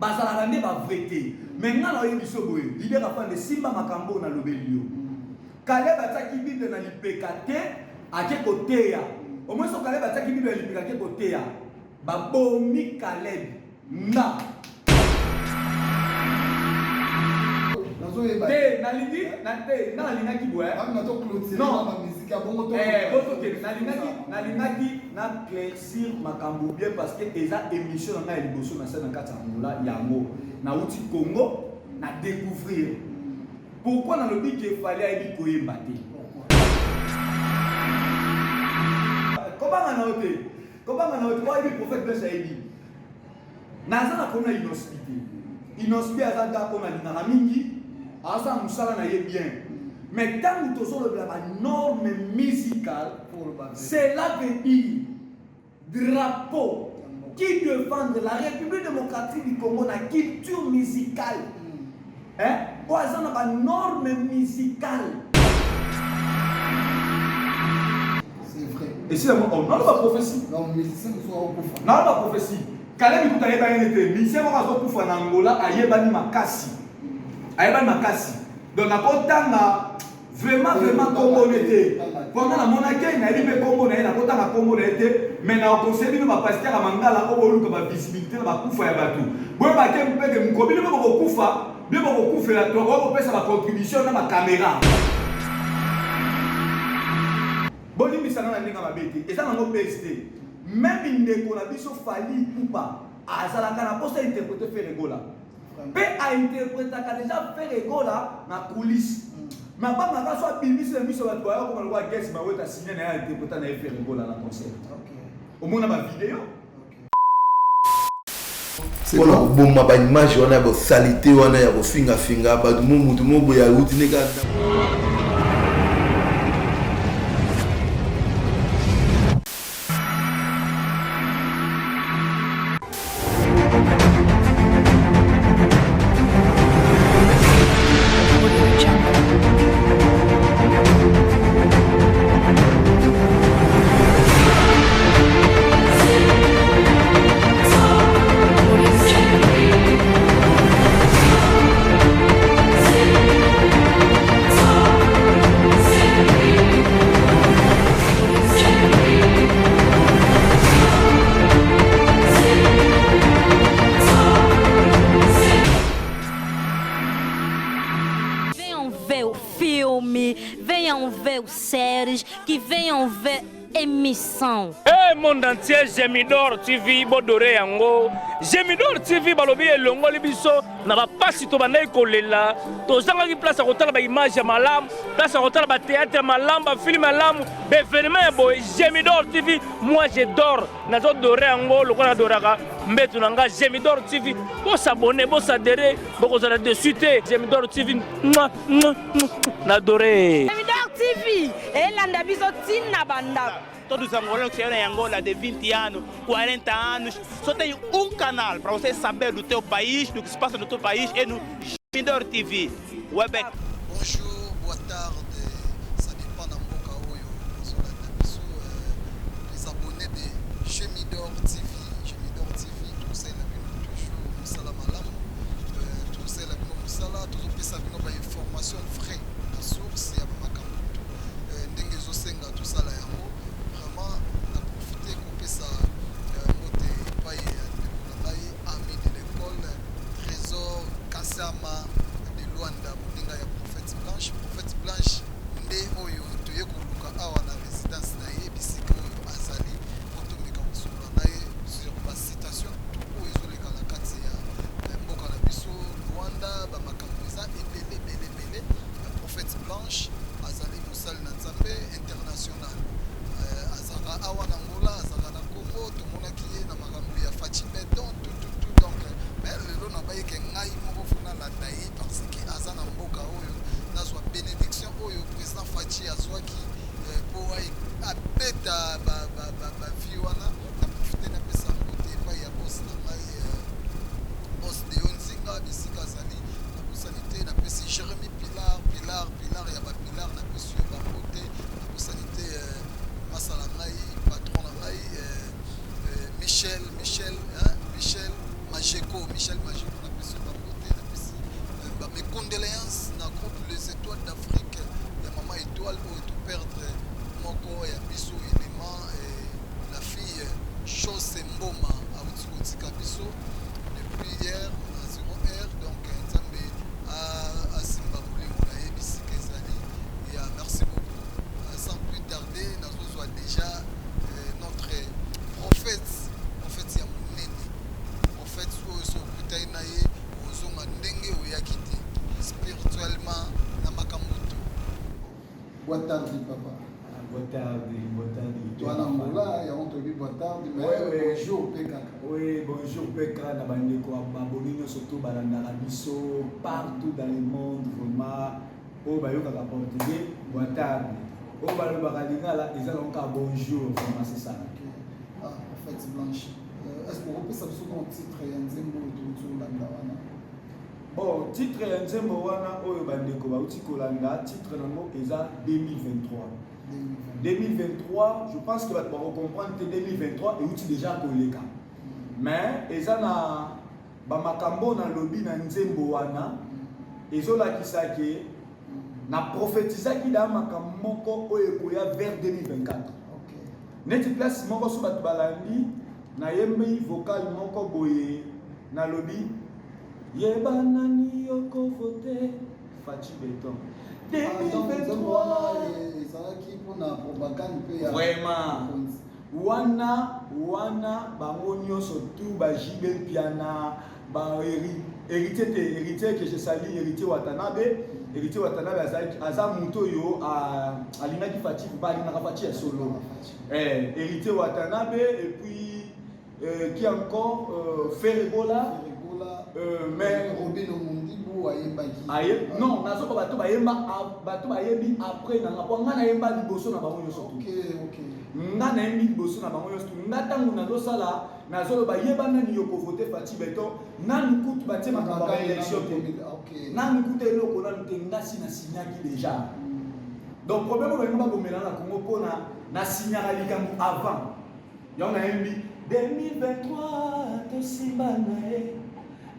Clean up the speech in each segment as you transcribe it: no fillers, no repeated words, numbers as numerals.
Bazalaka nde ba vrai te. Mais nga na oyebi so boye, leader afande simba makambo na lobeli yo. Caleb atiaki Bible na lipeka te, ake koteya. Au moins so Caleb atiaki Bible na lipeka ake koteya. Babomi Caleb nga. Te nalingi na te nga nalingaki boye. Non. Eh, bozokende nalingaki nalingaki na claircir makambo bien parce que eza émission na ngai ya liboso na sala na kati ya Angola yango. Nauti Congo na découvrir. Pourquoi nalobi ke Fally ayebi koyemba te? Kobanga na yo te. Kobanga na yo te. Oyebi prophète Blaise ayebi. Naza na problème na Innoss'B te. Innoss'B aza gars oyo nalingaka mingi, aza mosala na ye bien. Mais ntango tozolobela ba norme musicale, cela veut dire drapeau qui défendre la République démocratique du Congo na culture musicale. Hein? Oyo aza na ba norme musicale. C'est vrai. Esila mo oh, naloba prophétie. Donc musicien mosusu akokufa. Naloba prophétie. Caleb kuta ayebani te. Musicien moko azokufa na Angola ayebani makasi. Ayebani makasi. Donc nakotanga vraiment vraiment kombo ne te. Pendant namonaki ye nayebi mpe kombo na ye nakotanga kombo na ye te mais na conseille bino ba pasteur ya mangala oyo boluka ba visibilité na bakufa ya bato. Boyeba te mpe ke mokolo bino mpe bokokufa bino bokokufela tokoki kopesa ba contribution na ba camera. Bolimbisa nga na ndenge ya mabe te, eza nango buzz te. Meme ndeko na biso Fally Ipupa azalaka na posa interpreter Ferre Gola. Pe a interpretaka dejà Ferre Gola na coulisse. Mais abangaka so abimisi na miso ya bato baya koma lokola Gaz Mawete asigne na ye a interpreta na ye Ferre Gola na concert. Omona ba video? Pona koboma ba image wana ya bosalite wana ya kofinga finga bato mo mutu mo boye awuti ne kaka Venham ver o filme, venham ver o séries, que venham ver émission. Hey, monde entier, Gemidor TV, bodore yango. Gemidor TV balobi elongoli biso na bapasi tobandaki kolela, tozangaki place ya kotala ba image ya malamu, place ya kotala ba théâtre ya malamu, ba film ya malamu, ba événement ya boye. Gemidor TV, moi je dors, nazo dore yango lokola nadoraka mbeto na nga. Gemidor TV, bosabone, bosadere, bokozala dessus te. Gemidor TV, mwa mwa na dore. Gemidor TV elanda biso ntina bandako. Todos os angolanos que estiveram em Angola de 20 anos, 40 anos, só tem um canal para você saber do teu país, do que se passa no teu país, é no Gemidor TV. Webec. Bonjour, boa tarde, ça dépend na mboka oyo ozolanda biso les abonnés de Gemidor TV, Gemidor TV tokosalela bino toujours mosala malamu, tokosalela bino mosala, tozopesa bino ba information vrai na source ya ba makambo tout ndenge ezosenga tosala yango vraiment na profite kopesa mbote epai ya ndeko na ngai ami de l'école Trésor Kasama de Luanda moninga ya prophète Blanche. Michel Majilu napesi yo bambote, napesi ba mes condoléances na groupe Les Étoiles d'Afrique ya mama Étoile oyo to perdre moko ya biso élément, la fille Chose Mboma awuti kotika biso depuis hier na 0 heure. Donc Nzambe asimba molimo na ye bisika ezali. Ya merci beaucoup. Sans plus tarder, nazozwa déjà notre prophète, prophète ya monene, prophète oyo so okutani na ye ozonga ndenge oyaki te, spirituellement na makambo tu. Boa tarde, papa. Boa tarde, boa tarde. Toana Angola, yango toyebi boa tarde, mais Ouais, ouais. bonjour mpe kaka. Oui, bonjour PK na bandeko ya baboni nyonso to balandaka biso partout dans le monde vraiment. Oyo bayokaka portugais, boa tarde. Oyo balobaka lingala, eza nango kaka bonjour, vraiment c'est ça. Ok. Ah, prophète Blanche, est ce que okopesa biso na titre ya nzembo oyo touti olanda wana? Bon, titre ya nzembo wana oyo bandeko bauti kolanda, titre nango eza 2023. 2023, je pense que bato bakocomprendre te. 2023 euti déjà koleka, mais eza na bamakambo nalobi na nzembo wana, ezolakisa ke na prophétisaki da makambo moko oyo ekoya vers 2024. Neti place moko so bato balandi, nayembi vocal moko boye, nalobi: "Yeba nani okovote, Fatshi Béton." Ah, donc nzembo wana 2023 ezalaki mpona propagande mpe ya Vraiment. mokonzi. Wana bango nyonso tu ba JB Mpiana, ba Héritier te, Héritier que je salue, Héritier Watanabe. Héritier Watanabe aza moto oyo alingaki Fatshi, balingaka Fatshi ya solo. Héritier Watanabe et puis qui encore, Ferre Gola. Ferre Gola. Mais Robino Mundibu ayembaki. Aye, non, nazoba bato bayemba, bato bayembi après nanga, po nga nayemba liboso na bango nyonso tu. Nga nayembi liboso na bango nyonso tu. Nga ntango nazosala, nazoloba: "Yeba nani yo kovote, Fatshi Béton", nanu kutu batie makambo ya élection te. Nanu kutu eloko nanu te, nga si nasignaki déjà. Donc problème oyo balingi babomela na Congo mpona nasignaka likambo avant yango. Nayembi 2023, tosimba na ye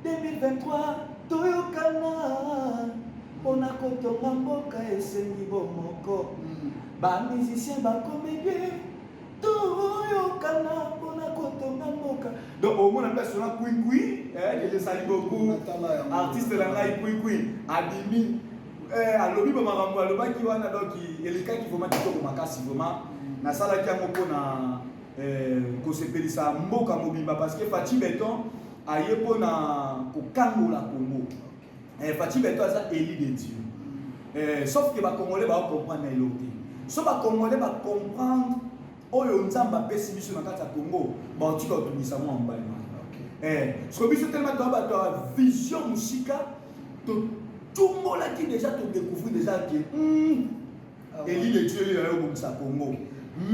2023, toyokana mpona kotonga mboka, esengi bomoko. Bamusicien, bacomédien, toyokana mpona kotonga mboka. Donc omona place wana Kwikwi, que je salue beaucoup, Natala yango. artiste na ngai Kwikwi abimi, alobi bamakambo alobaki wana. Donc elekaki vraiment kitoko makasi. Vraiment nasalaki yango mpona kosepelisa mboka mobimba, parce que Fatshi Béton aye mpona kokangola Congo. Fatshi Béton aza élu de Dieu, sauf que bacongolais baocomprendre na eloko te. So bacongolais bacomprendre oyo Nzambe apesi biso na kati ya Congo, baotika kotungisa mwa mobali wana. Soki biso telema toya bato ya vision mosika, totumbolaki déjà, todécouvrir déjà ke élu de Dieu oyo ayobongisa Congo.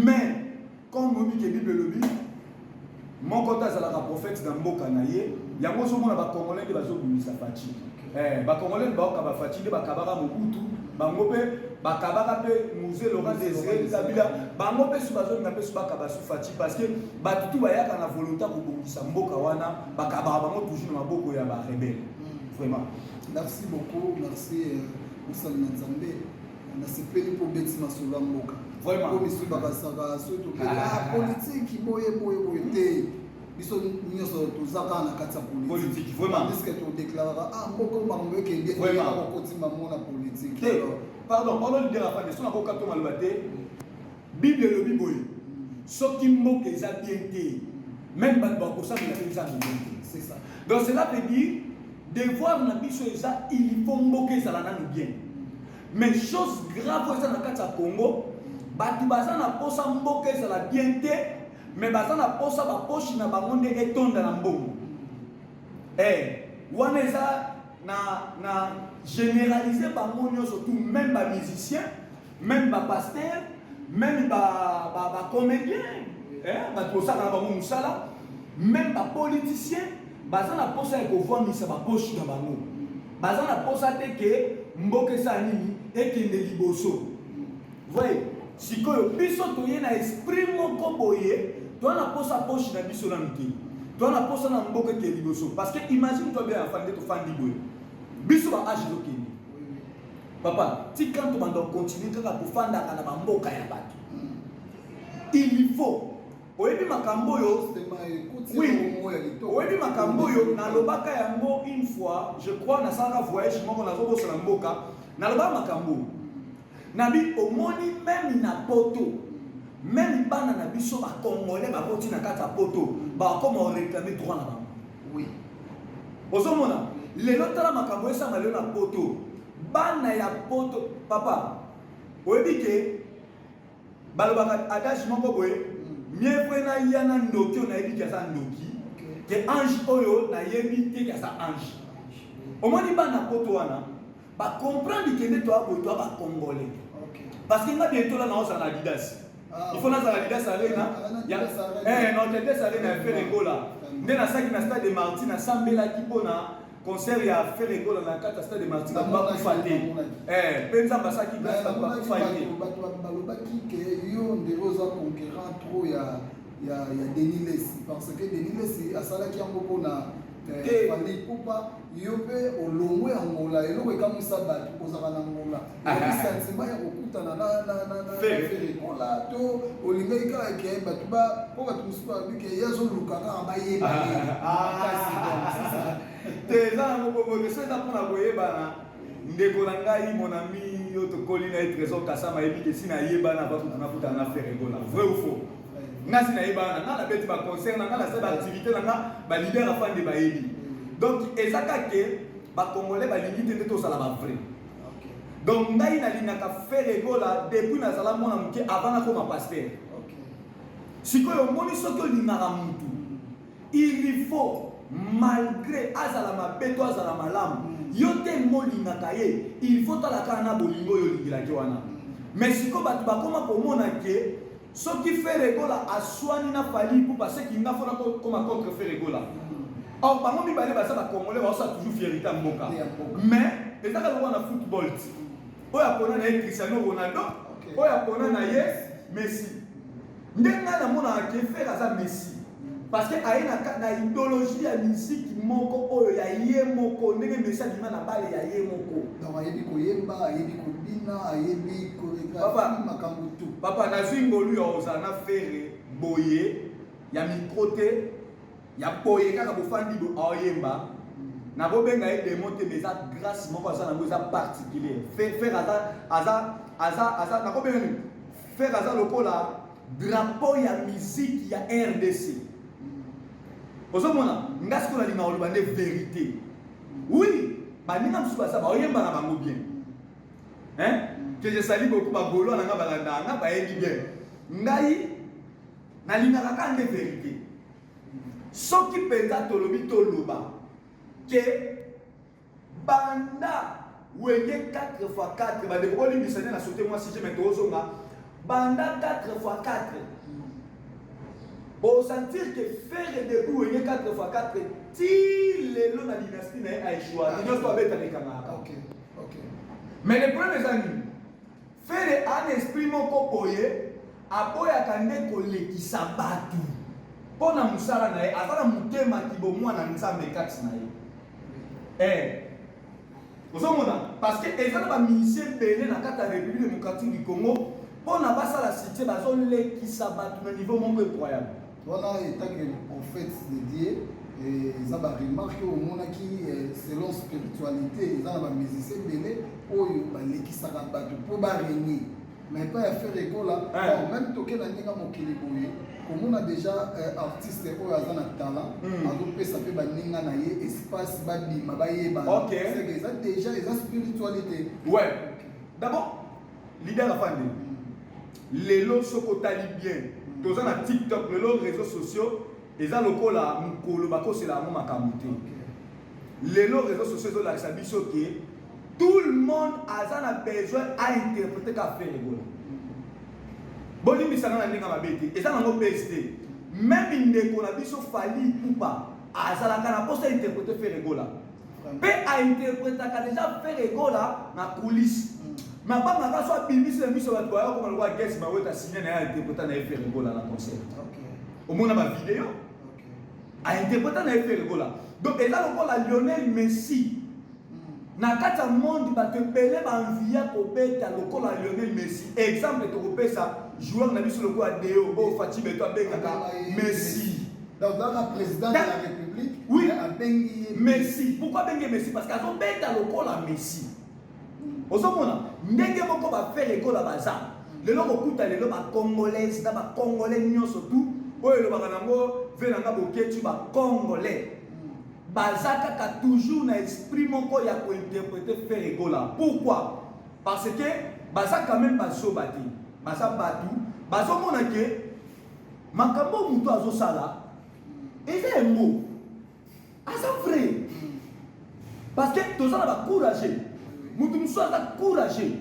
Mais comme oyebi ke Bible elobi moko te azalaka prophète na mboka na ye, yango ozomona bacongolais nde bazobundisa Fatshi. Bacongolais nde baokaba Fatshi, nde bakabaka Mobutu, bango mpe bakabaka mpe Mzee Laurent Désiré Kabila, bango mpe su bazolinga mpe su bakaba su Fatshi, parce que bato tu bayaka na volonté ya kobongisa mboka wana, bakabaka bango toujours na maboko ya barebelles vraiment. Merci beaucoup, merci mosali na Nzambe. Nasepeli mpo obeti masolo ya mboka. Vraiment. Po misu bakasaka soki tokeli politiki boye boye boye te, biso nyonso toza kaka na kati ya Politique, vraiment. tandis que todéclaraka mboka oyo makambo ekende kokotimba mo na politike. Te, pardon, pardon, leader afande so nakoka to maloba te. Bible elobi boye: soki mboka eza bien te, même bato bakosambela mpe Nzambe bien te. C'est ça. Donc cela veut dire devoir na biso eza il faut mboka ezala nanu bien. Mais chose grave oyo eza na kati ya Congo, bato baza na posa mboka ezala bien te, mais baza na posa bapoche na bango nde etonda na mbongo. Wana eza na généraliser bango nyonso tout, même bamusicien, même bapasteur, même bacomédien, bato kosala na bango mosala, même bapoliticien, baza na posa ya kovwamisa bapoche na bango. Baza na posa te ke mboka esala nini, ekende liboso. Voye sikoyo biso toye na esprit moko boye, toza na posa poche na biso nanu te. Toza na posa na mboka eke liboso parce que imagine toi bien afandi tofandi boye. Biso ba âge ezokende. Papa, tika tobanda continuer kaka kofandaka na bamboka ya bato. Il faut oyebi makambo oyo oui oyebi makambo oyo nalobaka yango une fois, je crois nasalaka voyage moko, nazobosana mboka, nalobaka makambo oyo nabi omoni même na poto, même bana na biso bacongolais baboti na kati ya poto, bakoma oréclame droit na bango. Ozomona lelo, tala makambo esanga lelo na poto, bana ya poto. Papa, oyebi ke balobaka adage moko boye: mieux vaut naya na ndoki oyo nayebi ke aza ndoki ke ange oyo nayebi te ke aza ange. Omoni bana poto wana bacomprendre ke nde toya boye, toya bacongolais, parce que nga bientôt la naozala na Adidas. Il faut nazala Adidas Arena, na Adidas Arena ya Ferre Gola. Nde nasalaki na Stade de Martyr, nasambelaki mpona concert ya Ferre Gola na kati ya Stade de Martyr, bato bakufa te, mpe Nzambe asalaki grâce, bato bakufa te. Bato balobaki ke yo ndenge oza concurrent trop ya Denis Lesi, parce que Denis Lesi asalaki yango mpona Fally Ipupa, yo mpe olongwe ya Ngola. Eloko ekamwisa bato, ozalaka na Ngola, sentiment ya kokutana na Ferre Gola to olingaki kaka ke bato mpo bato mosusu balobi ke ye azoluka kaka bayeba ye makasi? Te, eza nango bongo te. So eza mpona koyebana, ndeko na ngai, mon ami oyo tokoli na ye, Trésor Kasama, ayebi ke si nayebana bakutu nakutana na Ferre Gola. Vrai ou faux? Nga si nayebana na nga, nabeti baconcert na nga, nasala baactivité na nga, baleader afande bayebi. Donc eza kake bacongolais balingi te nde tozala bavrai. Donc ngai nalingaka Ferre Gola depuis nazala mwana moke, avant nakoma pasteur. Sikoyo omoni, soki olingaka mutu, il faut malgré azala mabe to azala malamu, yo te molingaka ye, il faut tala kaka na bolingo oyo olingelaki wana. Mais sikoyo bato bakoma komona ke soki Ferre Gola aswani na Fally Ipupa, seki nga fona koma contre Ferre Gola. Or bango mibale baza bacongolais, baosala toujours fierté ya mboka. Mais ezaka lokola na football ti oyo apona na ye Cristiano Ronaldo, oyo apona na ye Messi. Nde ngai namonaka ke Ferre aza Messi, parce que aye na idéologie ya musique moko oyo ya ye moko, ndenge Messi abima na bale ya ye moko. Donc ayebi koyemba, ayebi kobina, ayebi chorégraphie, makambo tout. Papa, nazwi ngolu ya kozala na Ferre boye ya micro te, ya boye kaka bofandi bo aoyemba, nakobenga ye démon te, mais eza grâce moko aza nango, eza particulier. Ferre aza, nakobenga nini, Ferre aza lokola drapeau ya musique ya RDC. Ozomona, nga sikoyo nalinga koloba nde vérité. Oui, baninga mosusu baza baoyemba na bango bien, hein? Que je salue beaucoup, bagaulois na nga balandaka nga, bayebi bien. Ngai nalingaka kaka nde vérité. Soki mpenza tolobi, toloba ke banda Wenge 4 x 4, bandeko bolimbisa nde na sote mwa sujet, mais tozonga banda 4 x 4, osentir ke Ferre depuis Wenge 4 x 4 ti lelo na dynastie na ye aéchoué nyonso, abetaka ekangaka. Mais le problème eza nini? Ferre ana esprit moko boye, aboyaka nde kolekisa bato mpo na mosala na ye. Aza na motema kibomwana Nzambe kati na ye. Ozomona, parce que eza na bamusicien ebele na kati ya République démocratique du Congo, mpo na basala succès bazolekisa bato na niveau moko incroyable. Wana etake prophète de Dieu, eza baremarque oyo omonaki selon spiritualité. Eza na bamusicien ebele oyo balekisaka bato mpo barégner, mais epai ya Ferre Gola, même toke na ndenge mokili boye, komona déjà artiste oyo aza na talent azopesa mpe baninga na ye espace babima, bayebana, eza déjà eza spiritualité. Ouais, d'abord leader afandi lelo, soki otali bien, toza na TikTok lelo, réseaux sociaux eza lokola mokolo bakosela yango makambo te. Lelo réseaux sociaux ezolakisa biso ke tout le monde aza na besoin ainterpréter ka Ferre Gola. Bolimbisanga na ndenge mabe te, eza nango base te. Même ndeko na biso Fally Ipupa azalaka na mposa interpréter Ferre Gola, mpe ainterprétaka déjà Ferre Gola na coulisse, mais abangaka so abimisi na miso bato, baya koma lokola Gaz Mawete asigne na ye, ainterpréta na ye Ferre Gola na concert. Omona bavideo. Ainterpreta na ye Ferre Gola. Donc eza lokola Lionel Messi na kati ya monde, bato ebele baenvia kobeta lokola Lionel Messi. Exemple tokopesa joueur na biso lokola Deo oyo Fatshi Beto abengaka Messi. Donc kaka président de la République. Oui. Abengi ye Messi. Pourquoi abengi ye Messi? Parce que azobeta lokola Messi. Ozomona ndenge moko baFerre Gola baza lelo, kokuta lelo bacongolaise na bacongolais nyonso tu oyo elobaka nango ve nanga boketu, bacongolais baza kaka toujours na esprit moko ya kointerpréter Ferre Gola. Pourquoi? Parce que baza quand même bazoba te, baza bato bazomona ke makambo oyo moto azosala eza yango, aza vrai, parce que toza na bacourage. Moto mosusu aza courageux,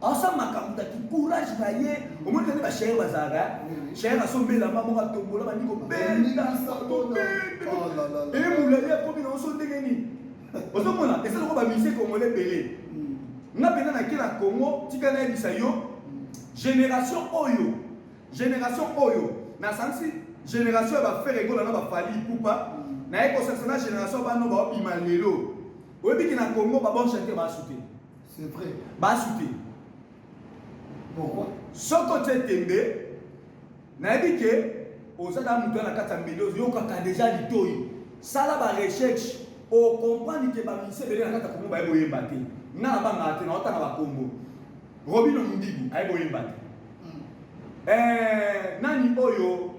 aosala makambo taki courage na ye. Omoni kende bachere bazalaka, chere asombelamba moko, atombola, bandi kobenda, kobenda, emulali, akomi na oso ndenge nini. Ozomona eza loko bamusicien congolais ebele. Nga mpenza nake na Congo, tika nayebisa yo, génération oyo, génération oyo nasangisi génération ya baFerre Gola na baFally Ipupa, naye kosangisa na génération bano baobima lelo. Oyebiki na Congo babon chanteur basu te. C'est vrai. Basu te. Pourquoi? Soki otie tembe, nayebi ke oza na moto ya na kati ya mbeli, oyokaka deja litoi, sala barecherche, ocomprendre ke bamusicien ebele na kati ya Kongo baye boyemba te. Nga na bangaka te, naotanga bakombo. Robino Mundibu aye boyemba te. Nani oyo,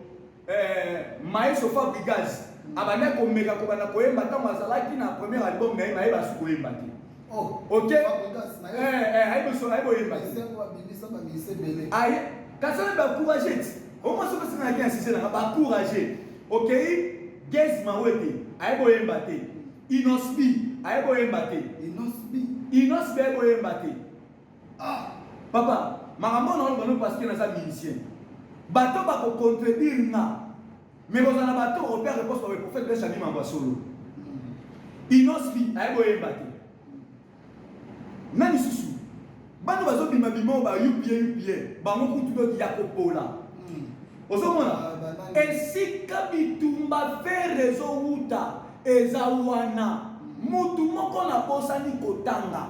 Maestro Fabregas abandaki komeka kobanda koyemba ntango azalaki na premier album na ye, mayeba asu koyemba te. Oh. Ok. Fabregas, na ye. Ayebi boyemba te. Esengo abimisa bamisa ebele. Aye kasi oyo bacourage ti omwa soki osenganaki na sujet nanga bacourage. Okei, Gaz Mawete aye boyemba te, Innoss'B aye boyemba te. Innoss'B. Innoss'B aye boyemba te. Ah. Papa, makambo oyo naoloba no parce que naza musicien, bato bakocontredire nga, mais kozala bato opère réponse bawe prophète Blaise Abi mambo ya solo. Innoss'B aye boyemba te. Na lisusu bana bazobimabima oyo ba upie upie, bango kutu doki ya kopola. Ozomona Ah, banani. esika bitumba Ferre ezowuta eza wana. Mutu moko nabosani kotanga,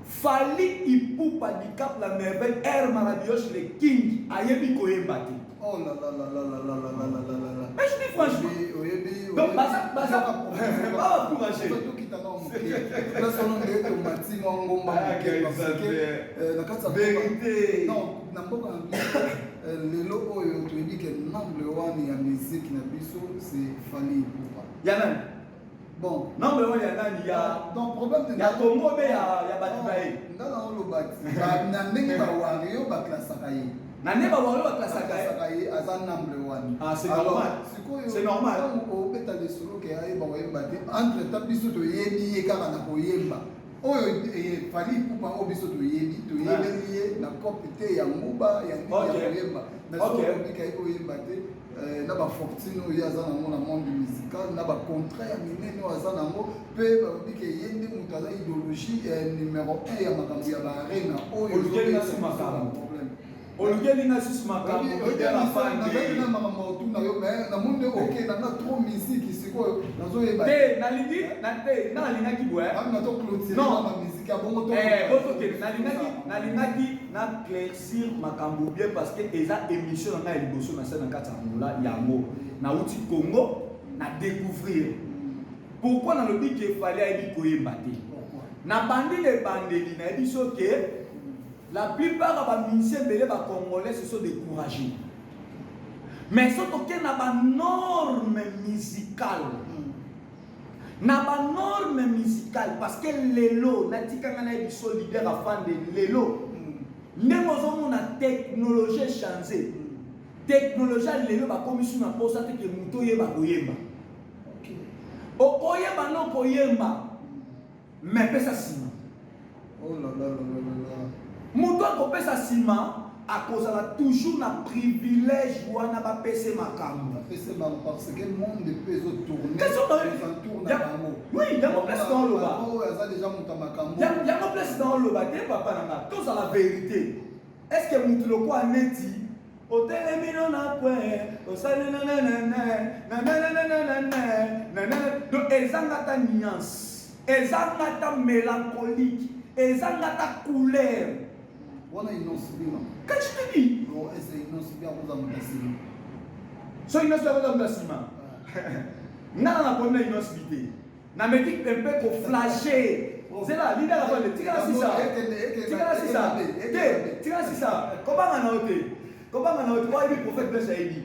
Fally Ipupa Dicap la Merveille, Air Maravilloche, le King, ayebi koyemba te. Oh là là là là là là là là là là là. Mais je dis franchement. Oyebi. Donc, baza bacourage. Tokita na moke place wana nde tomati mwa ngomba Ah, moke, parce que na kati ya Vérité. Non, na mboka na biso, lelo oyo toyebi ke number one ya musique na biso, c'est Fally Ipupa. Ya nani? Bon. Number one ya nani? Ya Donc problème ya Congo mpe ya bato na ye? Nga na oloba ti na ndenge bawario baklasaka ye. Na nde bawario baklasaka ye. Baklasaka ye, aza number one. Ah, c'est Alors, normal. sikoyo C'est normal. ntango obeta lisolo ke ayeba koyemba te, entre temps biso toyebi ye kaka na koyemba oyo Fally Ipupa oyo biso toyebi, toyebeli ye na cope te ya nguba ya nini ya koyemba, mais soki obika ye koyemba te, na bafortune oyo ye aza nango na monde musical, na bacontrat ya minene oyo aza nango, mpe balobi ke ye nde moto aza idéologie numéro 1 ya makambo ya baarena oyo Olukeli ezobetisa nga biso makambo. baproblème. Olukeli nga susu makambo Nazali na makambo otuna yo, mais namoni oke nanga trop musique, sikoyo nazoyeba. Te, nalingi na te, nga nalingaki boye. Na toclôturer Non. na musique ya bongo to Bozokende, nalingaki na éclaircir makambo bien, parce que eza émission na ngai ya liboso na sali na kati ya Angola. Yango nauti Congo na découvrir pourquoi nalobi ke Fally ayebi koyemba te. Pourquoi? Na bandi na ebandeli, nayebi so ke la plupart ya bamusicien ebele bacongolais se sont découragés, mais so toke na banorme musicale, na banorme musicale, parce que lelo natikanga na yebi so leader afande lelo ndenge ozomona technologie echange. Technologie ya lelo, bakomi su na mposa te ke moto oyeba koyemba. Okoyeba no koyemba, mais pesa nsima. Oh là là là là là là. Moto akopesa nsima akozala toujours na privilège wana, bapese makambo. Bapese bango parce que monde mpe ezotourne Question autour na bango. Oui, yango place na oloba. Oyo aza déjà moto ya makambo. Yango place na oloba te, papa na nga, tozala vérité. Est ce que motu lokola neti Otelemi no na coin, osali nananana, nananana, nanana. Donc ezanga ata nuance, ezanga ata mélancolique, ezanga ata couleur. Wana Innoss'B non? Quand je te dis. Non, est-ce Innoss'B akoza moto ya nsima? So Innoss'B akoza moto ya nsima. Nga na komi na Innoss'B te. Nameki un peu ko flasher. Zela, leader afande, tikala sisa. Tikala sisa. Te, tikala sisa. Kobanga na yo te. Kobanga na yo te. Oyebi prophète Blaise ayebi.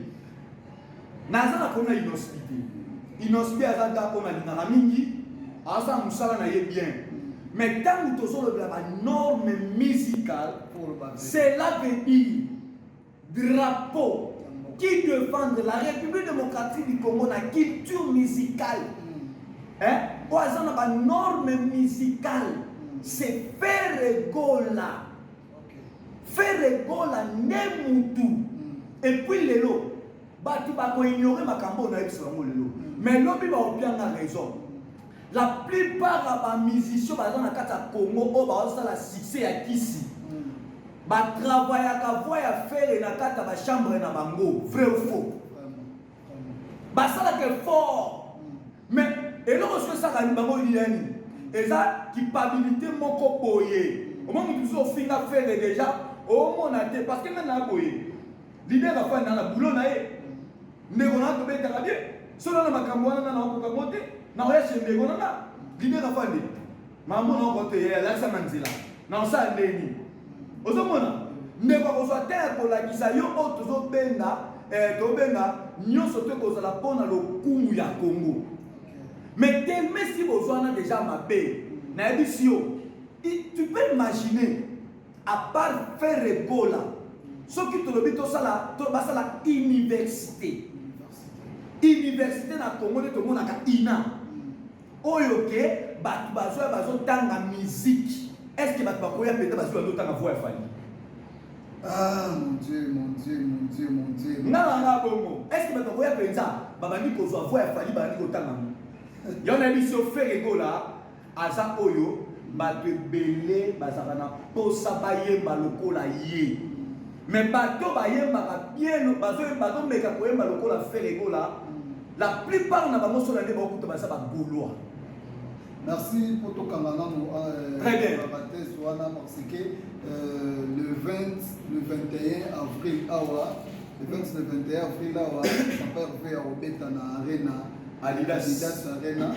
Naza na komi na Innoss'B te. Innoss'B aza gars oyo nalingaka mingi. Aza mosala na ye bien. Mais ntango tozolobela ba norme musicale, cela veut dire drapeau qui défendre la République démocratique du Congo na culture musicale. Hein? Oyo aza na ba norme musicale, c'est Ferre Gola. Ferre Gola nde mutu. Et puis lelo bato bakoignore makambo oyo nayebisa bango lelo, mais lobi baopianga raison. La plupart ya bamusicien baza na kati ya Congo oyo baosala succès ya kisi, batravaillaka voix ya Ferre na kati ya bachambre na bango. Vrai ou faux? Basalaka effort, mais eloko soki esalaka bango yani eza culpabilité moko boye. Omoi motu mosusu ofinga Ferre déjà, omona te parce que nga na boye, leader afandi na boulot na ye, ndeko na tobetaka bien. Soki na makambo wana nga na okoka ngo te, nakoya chez ndeko na nga leader afandi, makambo na oko te, ye alakisanga nzela na osala ndeni. Ozomona ndeko akozwa te ya kolakisa yo oyo tozobenga tobenga nyonso to ekozala mpona lokumu ya Congo. Mais tellement si bozwana déjà mabe, nayebisi yo, tu peux imaginer, à part Ferre Gola, soki tolobi tosala to basala université na Congo nde tomonaka ina oyo ke bato bazoya bazotanga musique, est ce que bato bakoya mpenza bazwi bazotanga voix ya Fally? Ah mon Dieu, mon Dieu, mon Dieu, mon Dieu. Nga na nga bongo, est ce que bato bakoya mpenza babandi kozwa voix ya Fally, babandi kotanga ngo? Yango nayebi so Ferre Gola aza oyo bato ebele bazalaka na posa bayemba lokola ye, mais bato bayembaka bien, bazomeka koyemba lokola Ferre Gola, la plupart na bango so na nde bakokuta baza bagaulois. Merci pour tokanga nano Très bien. parenthèse wana, parce que le 20, le 21 avril awa, le 20, le 21 avril awa, papa Hervé akobeta na Arena. Adidas. Adidas Arena.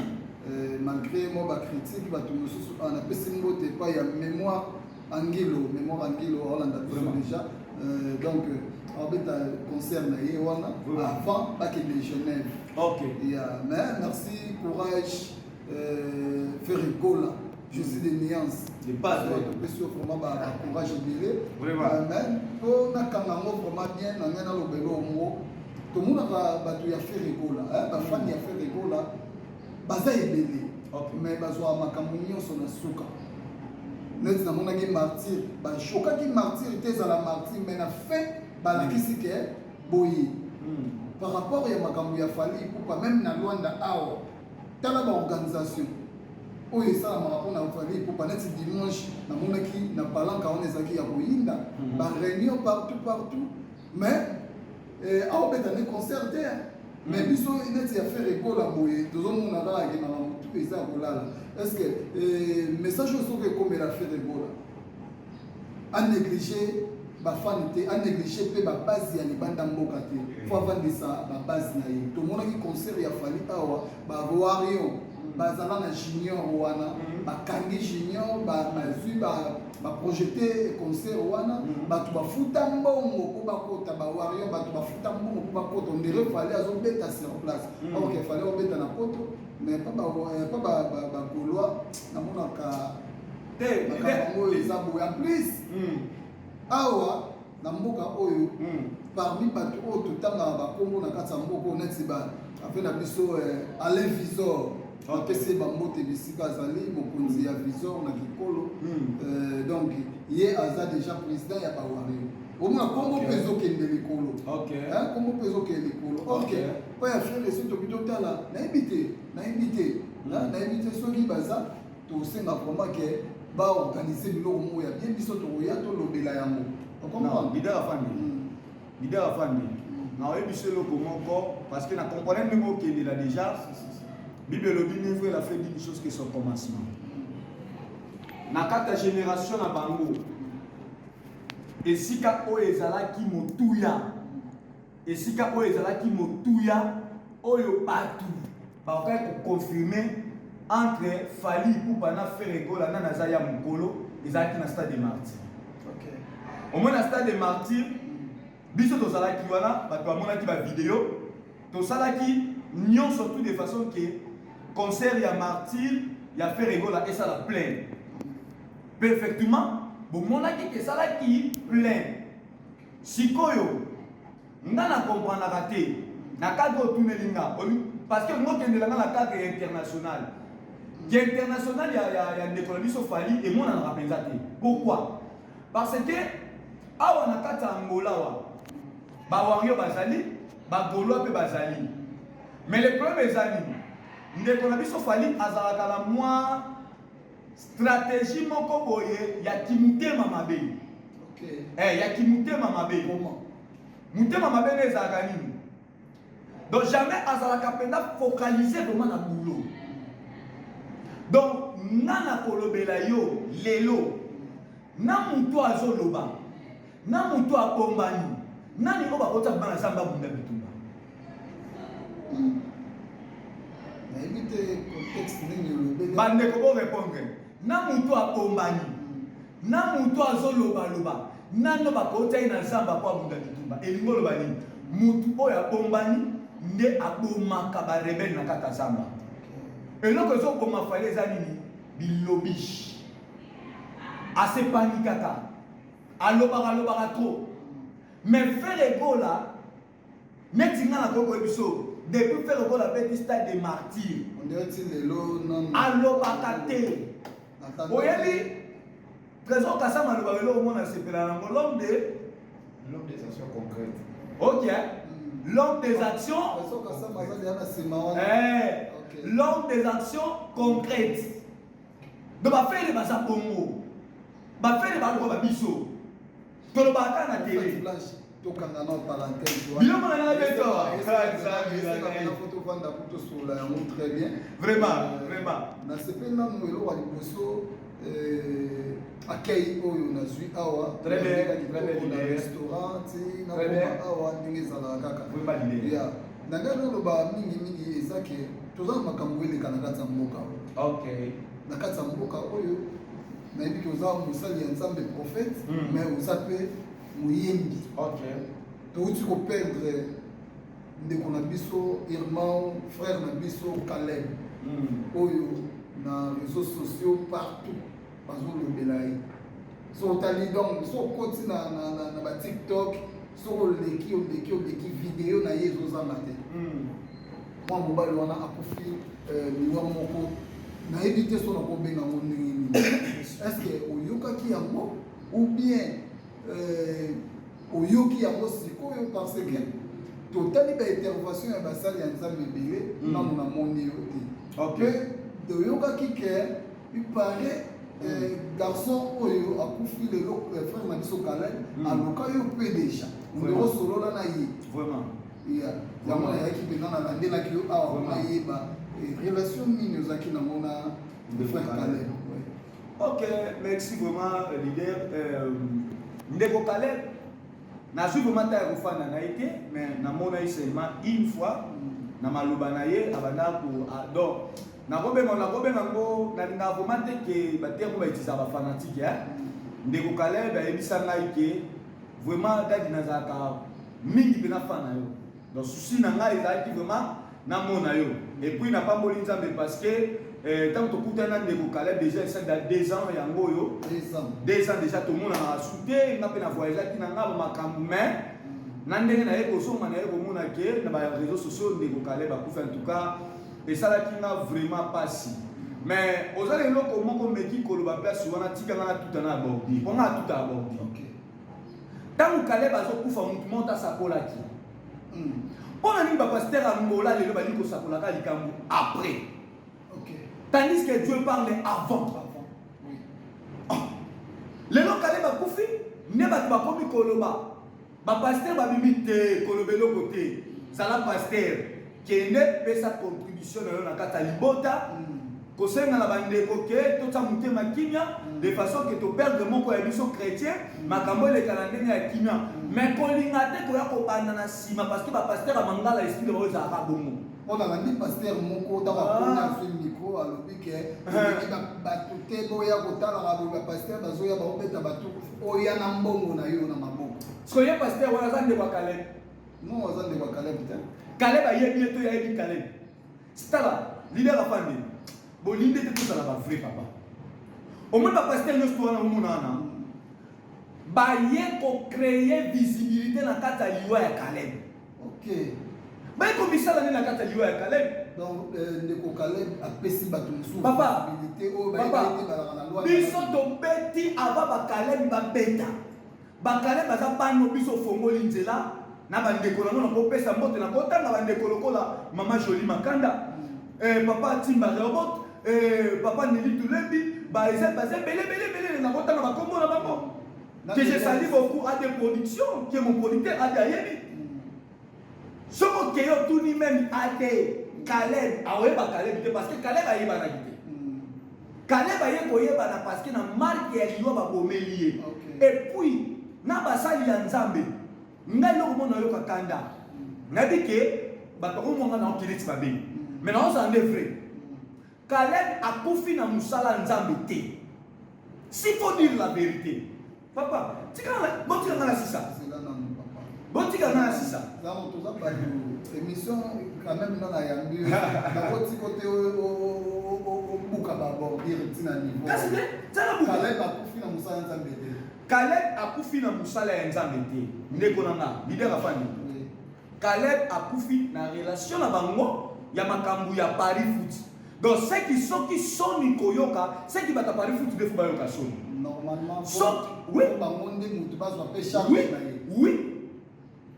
Malgré moi bacritique, bato mosusu napesi mbote epai ya Mémoire Angilo, Mémoire Angilo aolanda biso déjà. Donc abeta concert na ye wana avant bakende Genève. Yeah, mais merci, courage, Ferre Gola, je suis des nuances. Topesi yo vraiment bacourage ebele, mais mpo nakanga yango vraiment bien na ngai, nalobela yango, tomonaka bato ya Ferre Gola, bafani ya Ferre Gola baza ebele, mais bazwaka makambo nyonso na suka. Neti namonaki Martyr, bashokaki Martyr te, ezala Martyr, mais na fin balakisi ke boye par rapport ya makambo ya Fally Ipupa. Même na Lwanda awa, tala baorganisation oyo esalamaka mpona Fally Ipupa. Neti dimanche namonaki na palanka wana ezalaki ya koyinda, baréunion partout partout, mais aobeta nde concert te. Mais biso neti ya Ferre Gola boye, tozomona kaka ke makambo tu eza ya kolala. Est ce que message oyo soki ekomela Ferre Gola, anéglige bafani te, anéglige mpe babase ya libanda mboka te, fo avandisa babase na ye. Tomonaki concert ya Fally awa, bawarrior bazala na Junior wana, bakangi Junior, bazwi baprojete concert wana, bato bafuta mbongo mpo bakota, bawarrior bato bafuta mbongo mpo bakota, on dirait Fally azobeta sur place. Ok, Fally obeta na poto, mais pa bagaulois namonaka makambo yango oyo eza boye. En plus awa na mboka oyo, parmi bato oyo totangaka bakombo na kati ya mboka oyo, neti afe na biso Alain Visor, apesi ye bambote bisika azali, mokonzi ya Visor na Kikolo. Donc ye aza déjà président ya bawario. Omona kombo mpe ezokende likolo, kombo mpe ezokende likolo. Ok, mpo ya Ferre, soki toki totala, nayebi te, nayebi te, nayebi te soki baza. Tosenga vraiment ke baorganize biloko moko ya bien, biso tokoya tolobela yango. Ocomprendre? Leader afandi. Leader afandi, naoyebi biso eloko moko parce que na comprendre ndenge okendela déjà. Bible elobi: mieux vaut la fin d'une chose que son commencement. Na kati ya génération na bango, esika oyo ezalaki motuya, esika oyo ezalaki motuya, oyo bato bakokaki koconfirmer entre Fally Ipupa na Ferre Gola, nani aza ya mokolo, ezalaki na Stade de Martyr. Omoi na Stade de Martyr, biso tozalaki wana, bato bamonaki bavideo, tosalaki nyonso tout de façon que concert ya Martyr ya Ferre Gola esala plein. Perfectement, bomonaki ke esalaki plein. Sikoyo nga na comprendaka te na cadre otuneli nga, parce que ngokendela nga na cadre ya international, ya international ya ndeko na biso Fally emonanaka mpenza te. Pourquoi? Parce que awa na kati ya Angola wa bawario bazali, bagaulois mpe bazali, mais le problème eza nini? Ndeko na biso Fally azalaka na mwa stratégie moko boye ya kimutema mabe. Ya kimutema mabe. Motema mabe nde ezalaka nini? Donc jamais azalaka mpenza focalisé vraiment na boulot. Donc nga na kolobela yo lelo, na motu azoloba, na motu abombani, nani oyo bakota bana Nzambe abunda bitumba? Nayebi te contexte nini olobeli. Bandeko, borépondre. Na motu abombani, na motu azolobaloba, nano bakota ye na Nzambe apo abunda bitumba? Elingi oloba nini? Motu oyo abombani nde abomaka barebelles na kati ya zamba. Eloko ezoboma Fally eza nini? Bilobi asepani kaka, alobaka, alobaka trop. Mais Ferre Gola, neti nga nakoki koyebi biso, depuis Ferre Gola abeti Stade de Martyr, On dirait ti lelo nanu alobaka te. Oyebi, Trésor Kasama alobaka eloko mona sepela nango: l'homme de L'homme des actions concrètes. Ok, l'homme des actions. Trésor Kasama aza deya na nsima wana. L'homme des actions concrètes. Donc baFerre baza bongo, baFerre baloka babiso tolobaka kaka na télé. Blanche, tokanga na parenthèse. Biloko na ngai beto. Faut tovanda po tosolola yango très bien. Vraiment, vraiment. Nasepeli nanu eloko ya liboso, akei oyo nazwi awa. Très bien, très bien, na leader. Restaurant ti Très bien. nakoma awa ndenge ezalaka kaka. Vraiment, leader. Ya na ngai naloba mingimingi eza ke toza na makambo eleka na kati ya mboka. Na kati ya mboka oyo, nayebi ke oza mosali ya Nzambe, prophète, mais oza mpe moyembi. Touti koperdre ndeko na biso, irmão, frère na biso Caleb, oyo na réseaux sociaux partout bazolobela ye. So otali, donc so okoti na baTikTok, soki oleki, oleki, oleki, video na ye ezozanga te. Mwa mobali wana akufi liwa moko nayebi te so nakobenga yango ndenge nini. Est ce que oyokaki yango ou bien oyoki yango sikoyo? Parce que totali baintervention ya basali ya Nzambe ebele, nano namoni yo te. Mpe toyokaki ke il paraît garçon oyo akufi lelo, frère na biso Caleb, aloka yo mpe déjà ondeko osolola na ye. Vraiment. Ya yango nayaki mpenza, nalandelaki yo awa Vraiment. nayeba relation nini ozalaki nango na Ndeko frère Caleb. Caleb, ouais. Ok, merci vraiment, leader. Ndeko Caleb, nazwi vraiment ta ya kofanda na ye te, mais namona ye seulement une fois na maloba na ye abanda ko donc nakobenga ngo, nalingaka vraiment te ke baterme oyo bautilisaka bafanatiques. Ndeko Caleb ayebisa ngai ke vraiment, dadi, nazalaka mingi mpe na fan na yo. Donc souci na ngai ezalaki vraiment namona yo. Et puis napamboli Nzambe parce que ntango tokutani na ndeko Caleb, déjà esali 2 ans yango oyo. 2 ans. 2 ans déjà tomonanaka su te. Nga mpe na voyageaki na nga bamakambo, mais na ndenge naye kozonga, naye komona ke na baréseaux sociaux ndeko Caleb akufi. En tout cas esalaki nga vraiment pasi. Mais oza na eloko moko meki koloba place wana, tika nga natuta na aborde, mpo nga atuta aborde. Ntango Caleb azokufa, motu moko asakolaki. Mpo na nini bapasteur ya Angola lelo balingi kosakolaka likambo après, tandis que Dieu parle avant? Avant, oui. Lelo Caleb akufi nde bato bakomi koloba. Ba pasteur babimi te koloba eloko te. Zala pasteur, kende pesa contribution na yo na kati ya libota. Kosenga na bandeko ke totia motema kimia de façon ke to perdre moko ya biso chrétien, makambo eleka na ndenge ya kimia. Mais kolinga te koya kobanda na nsima parce que ba pasteur ya mangala esprit na bango ezalaka bongo. Mpo nalandi pasteur moko ntango akomi azwi micro alobi ke olingi bato te boya kotalaka boye bapasteur bazoya baobeta bato oya na mbongo na yo na maboko. Sikoyo ye pasteur wana aza ndeko ya Caleb? Non, aza ndeko ya Caleb te. Caleb ayebi ye to ye ayebi Caleb? Tala leader afandi bolingi te tozala ba vrai papa. Omoni ba pasteur nyonso to wana omona wana baye ko créer visibilité na kati ya liwa ya Caleb. Ok. Baye ko misala nini na kati ya liwa ya Caleb? Donc euh, ndeko Caleb apesi bato mosusu papa visibilité oyo bayebi ete balaka na loi. Biso tobeti avant ba Caleb babeta. Ba Caleb baza bano biso ofongoli nzela na bandeko nango nakopesa mbote nakotanga bandeko lokola mama Jolie Makanda eh, papa Timba Rehoboth eh, papa Nelly Tulembi baza baza ebele ebele ebele nakotanga bakombo na bango que je salue beaucoup AD Production qui est mon producteur AD ayebi soki okei otuni meme AD Caleb akoyeba Caleb te parce que Caleb ayebanaki te Caleb aye koyebana parce que na marque ya liwa babomeli ye et puis na basali ya Nzambe ngai eloko mona nayoka kanda nayebi ke bato bakomona ngai naokende ti mabe mais naozala nde vrai Caleb akufi na musala ya Nzambe te. S'il faut dire la verite. Papa, tika botika nga na sisa. Botika nga na sisa. Zango toza bato émission quand même nga na yambi yo. Nakoti kote obuka ba bordure ti na niveau. Kasi te, tsala buka. Caleb akufi na musala ya Nzambe te. Caleb akufi na musala ya Nzambe te. Ndeko na nga, leader afandi. Caleb akufi na relation na bango ya makambu ya Paris foot. Donc ce qui soki soni koyoka, ce qui bata Paris foot nde faut bayoka soni. Normalement soki oui bango nde mutu bazwa pe charge oui, na ye. Oui.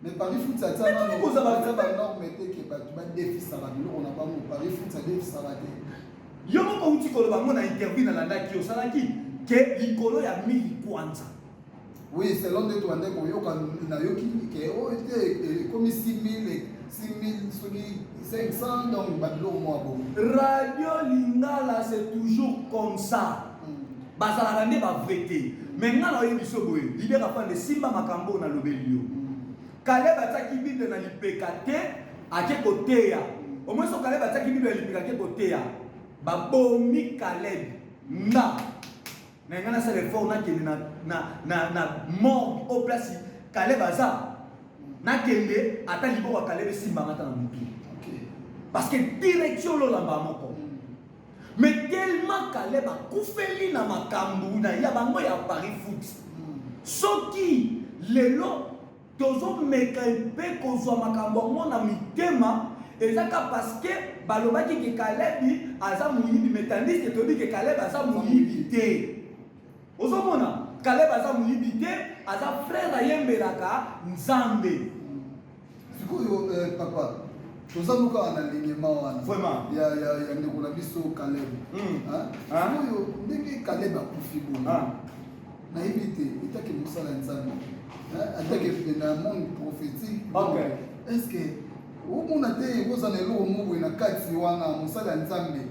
Mais Paris foot atia nano atia ba norme te ke bato badefisaka biloko na bango. Paris foot adefisaka te. Yo moko outi koloba ngo na interview nalandaki osalaki ke likolo ya 1000 kwanza. Oui, selon nde tobandaki koyoka nayoki ke oyo oh, te ekomi 6000 6000 soki 500 donc babiloko mwa bongo. Radio Lingala c'est toujours comme ça. Hmm. Bazalaka nde ba vrai te. Mais nga na oyebi so boye, leader afande simba makambo na lobeli yo. Hmm. Caleb atiaki Bible na lipeka te, ake koteya. Hmm. Au moins so Caleb atiaki Bible na lipeka ake koteya. Babomi Caleb nga Na nga nasala effort nakende na, na, na, na morgue au place Caleb aza nakende ata liboko ya Caleb esimbanga ata na motu parce que direction lolamba moko mais tellement Caleb akufeli na makambo na ya bango ya Paris foot soki lelo Tozo meka mpe kozwa makambo yango na mitema eza ka parce que balobaki ke Caleb aza moyibi mais tandis que toyebi ke Caleb aza moyibi te. Ozomona Caleb aza moyibi te, aza frère ayembelaka Nzambe. Sikoyo eh, papa toza no kaka na lingema wana Vraiment. ya, ya, ya ndeko na biso Caleb Mm. Hein? Sikoyo ndenge Caleb akufi bongo Ah. Nayebi te etake mosala ya Nzambe atake na monde prophétique. Okay. Est ce que omona te ekozala na eloko moko boye na kati wana mosala ya Nzambe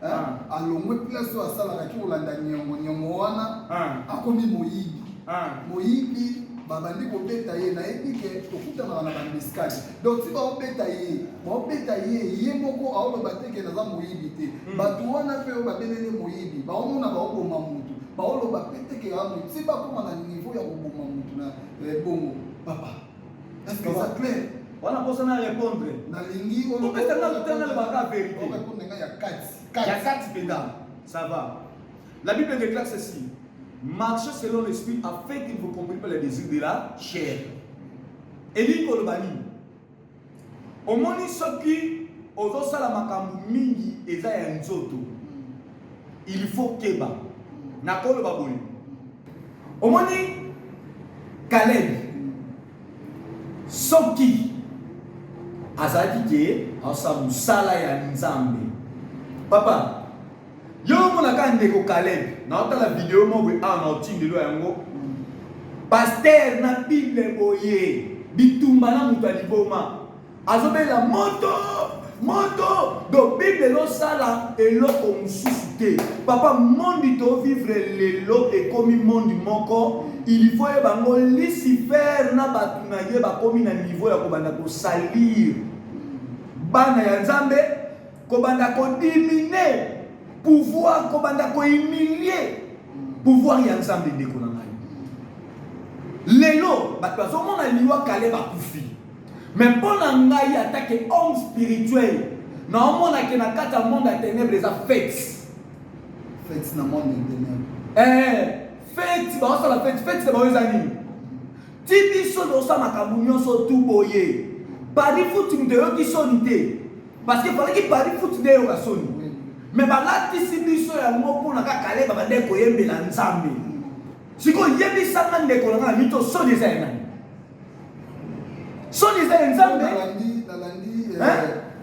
ah. alongwe place oyo asalaka ki kolanda niongo niongo wana ah. akomi moyibi ah. moyibi babandi kobeta ye nayebi ke tokutanaka na bambiskade donc ti baobeta ye baobeta ye ye moko aoloba te ke naza moyibi te hmm. bato wana mpe oyo babelele moyibi baomona baoboma motu baoloba pe te ke aza moyibi ti bakoma na niveau ya koboma motu na eh, bongo papa est ce que eza clair wana mposa na répondre nalingi opesa nga lotanga lobaka vérité orépondre nga ya kati ya kati mpenza ça va la bible déclare ceci marchez selon l'esprit afin qu'il ne vous comprenne pas les désirs de la chair elingi koloba nini Omoni soki ozosala makambo mingi eza ya nzoto il faut keba nakoloba boye omoni Caleb soki azalaki ke asala mosala ya Nzambe papa yo omonaka ndeko Caleb naotala video moko boye awa na otindelo yango. Pasteur na Bible boye, bitumba na moto ya liboma. Azobela moto, moto. Donc Bible ezosala eloko mosusu te. Papa, monde to vivre lelo ekomi monde moko, il faut yeba ngo Lucifer na bato na ye bakomi na niveau ya kobanda kosalir bana ya Nzambe, kobanda kodimine pouvoir, kobanda kohumilie pouvoir ya Nzambe. Ndeko na ngai, lelo bato bazomona liwa Caleb akufi, mais mpo na ngai atake homme spirituel, naomona ke na kati ya monde ya ténèbre eza fête. Fête na monde ya ténèbre? Eh, fête, baosala fête. Fête na bango eza nini? Ti biso tosala makambo nyonso tu boye, Paris Foot, moto eyoki soni te, parce que falaki Paris Foot nde eyoka soni, mais balatisi biso yango mpona kaka Caleb babandaki koyembela Nzambe. Sikoyo yebisanga, ndeko na nga, na mito, soni eza ya nani? Soni eza ya Nzambe.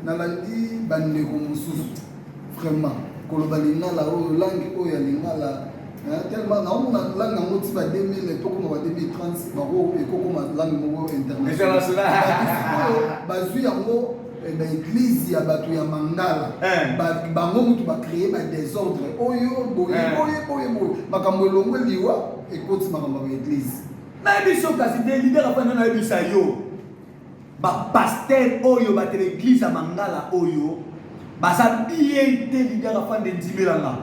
Nalandi bandeko mosusu vraiment koloba lingala oyo, langue oyo ya lingala, tellement naomona langue yango ti ba 2000, tokoma ba 2030, bako ekokoma langue moko international. Bazwi yango na église ya bato ya mangala, bango mutu bacréer badésordre oyo boye boye boye boye, makambo elongwe, liwa ekoti makambo ya baéglise. Nayebi so, kasi te, leader afandi, nayebisa yo, bapasteur oyo bato na église ya mangala oyo baza bien te. Leader afandi, endimelanga,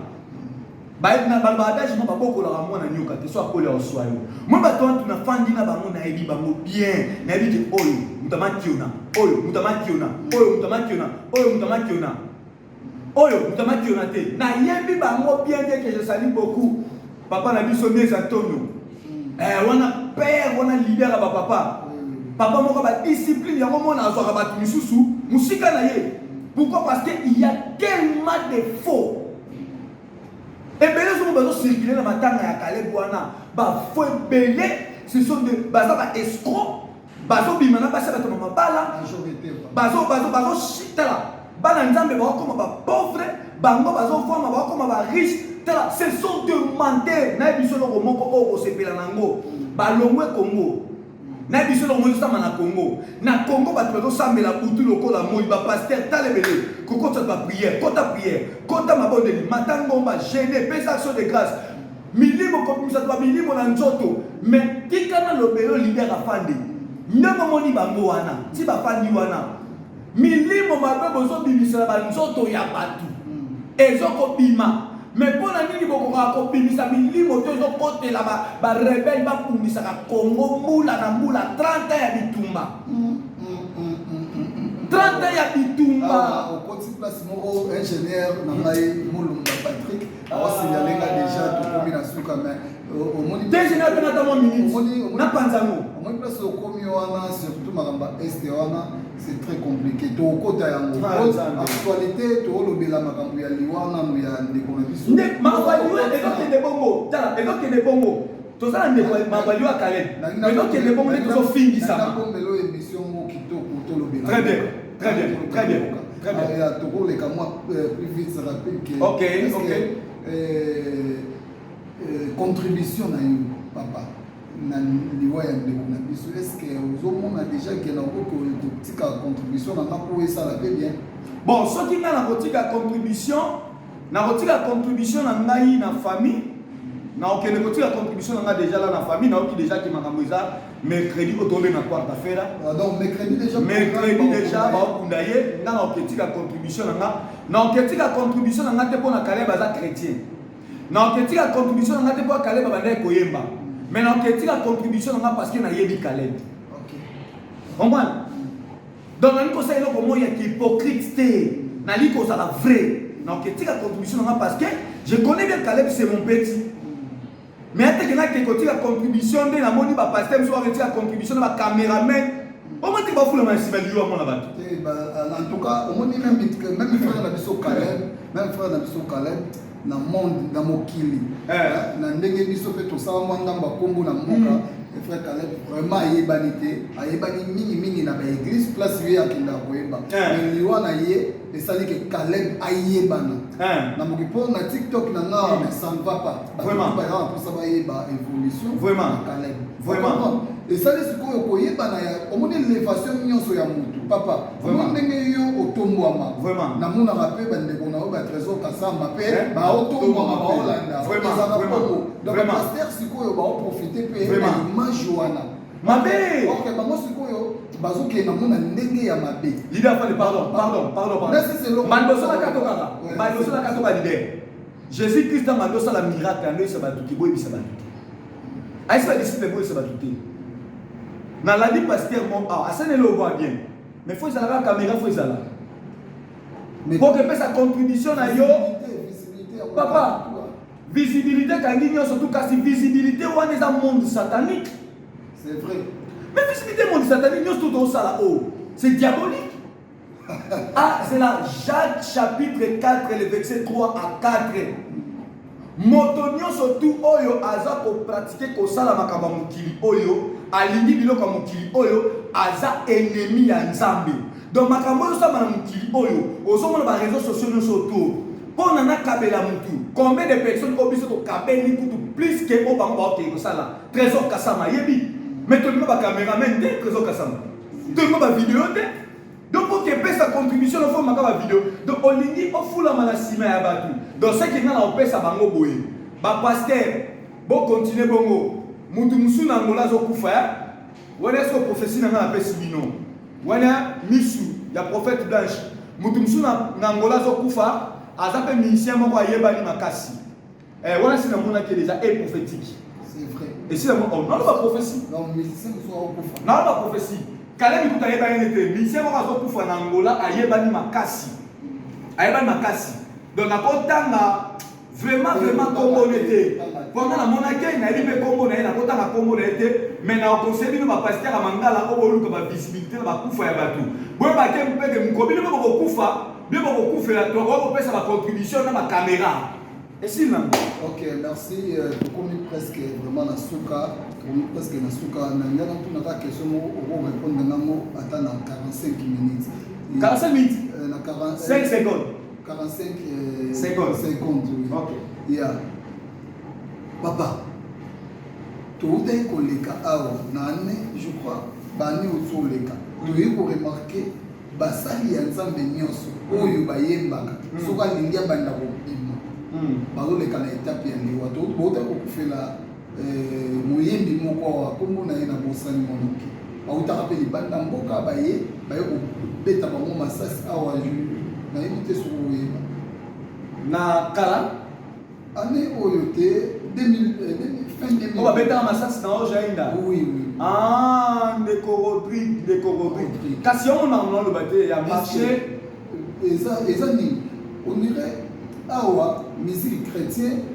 baloba adage mo babokolaka mwana nyoka te, so akolia oswa yo. Moi, bato wana tunafandi na bango, nayebi bango bien. Nayebi ke oyo moto amakiona, oyo moto amakiona, oyo moto amakiona, oyo moto amakiona, oyo moto amakiona te. Nayebi bango bien te, que je salue beaucoup papa na biso Mies Antonio, wana père, wana leader ya bapapa, papa moko badiscipline yango mona azwaka bato misusu mosika na ye. Pourquoi? Parce que il y a tellement de faux ebele soki bazocircule na matanga ya Caleb wana. Bafaux ebele, ce sont de baza baescroc, bazobima na basi ya bato na mabala, bazotala bana Nzambe bakokoma bapauvre, bango bazovwama, bakokoma bariche. Tala, ce sont de menteurs. Nayebi biso eloko moko oyo kosepela nango, balongwe Congo. Nayebi biso eloko moko ezosama na Congo. Na Congo, bato bazosambela butu lokola moi. Bapasteur, tala ebele kokotisa baprière, kota prière, kota mabondeli, mata ngomba, jeûne, pesa action de grâce, milimo kobimisa to bamilimo na nzoto. Mais tika nalobelo, leader afandi, ndenge omoni bango wana ti bafandi wana, milimo mabe bozobimisa na banzoto ya bato ezokobima. Mais mpo na nini bokokaka kobimisa milimo to ezokotela barebelles babundisaka Congo mbula na mbula, 30 ans ya bitumba, 30 ans ya bitumba? Okoti place moko, ingénieur na ngai Molumba Patrick aosignale nga déjà tokomi na suka, mais omoni te, ingénieur, mpe nata mwa minute napanza yango. Omoni place okomi wana, surtout makambo ya Est wana, c'est très compliqué. Tokokota yango actualité, toolobela makambo ya liwa nanu ya ndeko na biso. Nde makambo ya liwa ezokende bongo, tala, ezokende bongo. Toza na ndeko, makambo ya liwa Caleb ezokende bongo nde tozofingisama. Nakombela oyo émission moko kitoko, tolobela. Très bien, très bien, très bien, très bien. Tokoleka mwa plus vite rapide que Ok. Contribution na yo, papa, na liwa ya ndeko na biso, est ce que ozomona déjà ke nakoki kotika contribution na nga mpo esala mpe bien? Bon, soki ngai nakotika contribution, nakotika contribution na ngai na famille. Nakokende kotika contribution na ngai déjà la na famille. Nayoki déjà ke makambo eza mercredi oyo tobenga quarta-feira. Ah, donc mercredi déjà. Mercredi déjà baokunda ye. Nga nakoketika contribution na nga, nakoketika contribution na nga te mpo na Caleb aza chrétien, nakoketika contribution na nga te mpo Caleb abandaki koyemba, mais nakoketika contribution na nga parce que nayebi Caleb. Comprendre? Donc nali kosala eloko moko ya hypocrite te, nali kozala vrai. Nakoketika contribution na nga parce que je connais bien Caleb, c'est mon petit. Mais ateke nake kotika contribution nde namoni bapasteur mosusu bakotika contribution na bacameraman, omoni te, bafulama na nsima liwa mwana bato. En tout cas, omoni, même frère na biso Caleb, même frère na biso Caleb, na monde, na mokili, na ndenge biso mpe tosala mwa ngambo ya nkombo na mboka, frère Caleb vraiment ayebani te, ayebani mingimingi na baéglise place ye akendaka koyeba. Mais liwa na ye esali ke Caleb ayebana. Na mokili mpo na TikTok na nga, mais ça ne va pas. Vraiment. Bato bayaka mposa bayeba évolution Vraiment. ya Caleb. Vraiment. Comprendre? Esali sikoyo koyebana ya omoni élévation nyonso ya motu, papa. Vraiment. Omoni ndenge yo otombwama. Vraiment. Namonaka mpe bandeko na yo, batrésor Kasamba mpe Eh? baotombwama, baolanda. Vraiment, Ezalaka vraiment. bongo. Donc Vraiment. pasteur sikoyo baoprofite mpe na Vraiment. image wana. Mabe. Ok, bango sikoyo bazokende nango na ndenge ya mabe. Leader Fally, pardon, pardon, pardon, pardon. Merci, c'est long. Mandoso na kato kaka. Ouais. Mandoso na kato ba leader. Jésus Christ ntango andosala miracle, andoyisa bato te, boyebisa bato te. Ayesi ba disciple, boyebisa bato te. Nalandi pasteur mo awa, asaleli oyo bien. Mais faut ezala kaka caméra, faut ezala. Mais- Po kepesa contribution na yo. Visibilité, visibilité yango. Papa, visibilité ekangi nyonso tu, kasi visibilité wana eza monde satanique. C'est vrai. Mais visibilité monde satanique nyonso tu tozosala oyo, c'est diabolique. Ah, c'est là, Jacques chapitre 4, le verset 3 à 4. Moto nyonso tu oyo aza kopratike kosala makambo ya mokili oyo, alingi biloko ya mokili oyo, aza ennemi ya Nzambe. Donc makambo oyo osala na mokili oyo, ozomona baréseaux sociaux nyonso to mpo na nakabela mutu, combien de personnes oyo biso tokabeli kutu plus ke oyo bango baokende kosala? Trésor Kasama yebi, mais tolima bacaméraman te. Trésor Kasama, tolima bavideo te. Donc po kepesa contribution, ofomaka bavideo. Donc olingi ofulama na nsima ya bato. Donc soki nga na opesa bango boye, bapasteur bokontinue bongo. Mutu mosusu na Angola azokufa ya wana, eske prophétie na nga napesi bino wana, misu ya prophète Blanche. Mutu mosusu na Angola azokufa, aza mpe musicien moko ayebani makasi. Eh, wana si namonaki déjà e prophétique. C'est vrai. Esi oh, naloba prophétie. Donc musicien mosusu akokufa. Naloba prophétie. Kalemi kutu ayebani te. Musicien moko azokufa na Angola, ayebani makasi, ayebani makasi. Donc nakotanga vraiment vraiment kombo ne te, mpo nga namonaki, nayebi mpe kombo na ye. Nakotanga kombo na ye te, mais nakoconseille bino bapasteur ya mangala oyo boluka bavisibilité na bakufa ya bato, boyeba te mpeke moko bino mpe bokokufa, bino bokokufela. Tokoka kopesa bacontribution na bacaméra, esili nango. Ok, merci. Tokomi presque vraiment na suka, tokomi presque na suka. Na ngai natunaka question moko, okorépondre nango ata na 45 minutes. 45 minutes? Na 40. 5 secondes. 45 Secondes. Secondes, oui. Ok. Yeah. Papa, toutaki koleka awa na année, je crois baannée oti oleka, toyei koremarquer basali ya Nzambe nyonso oyo bayembaka, soki alingi abanda kobima, bazoleka na etape ya liwa. Boutaki kokufela moyembi moko awa, nkombo na ye na bosani monoki. Bautaka mpe libanda mboka, baye kobeta bango masasi awa. Nayebi te soki oyeba. Na kala? Année oyo te, 2000, fin 2000. Oyo babetaka masasi na oyo jainda? Oui. Ah, ndeko Rodrigue, ndeko Rodrigue. Rodrigue. Kasi yango makambo naloba te ya marché. Eza nini? On dirait awa musique chrétien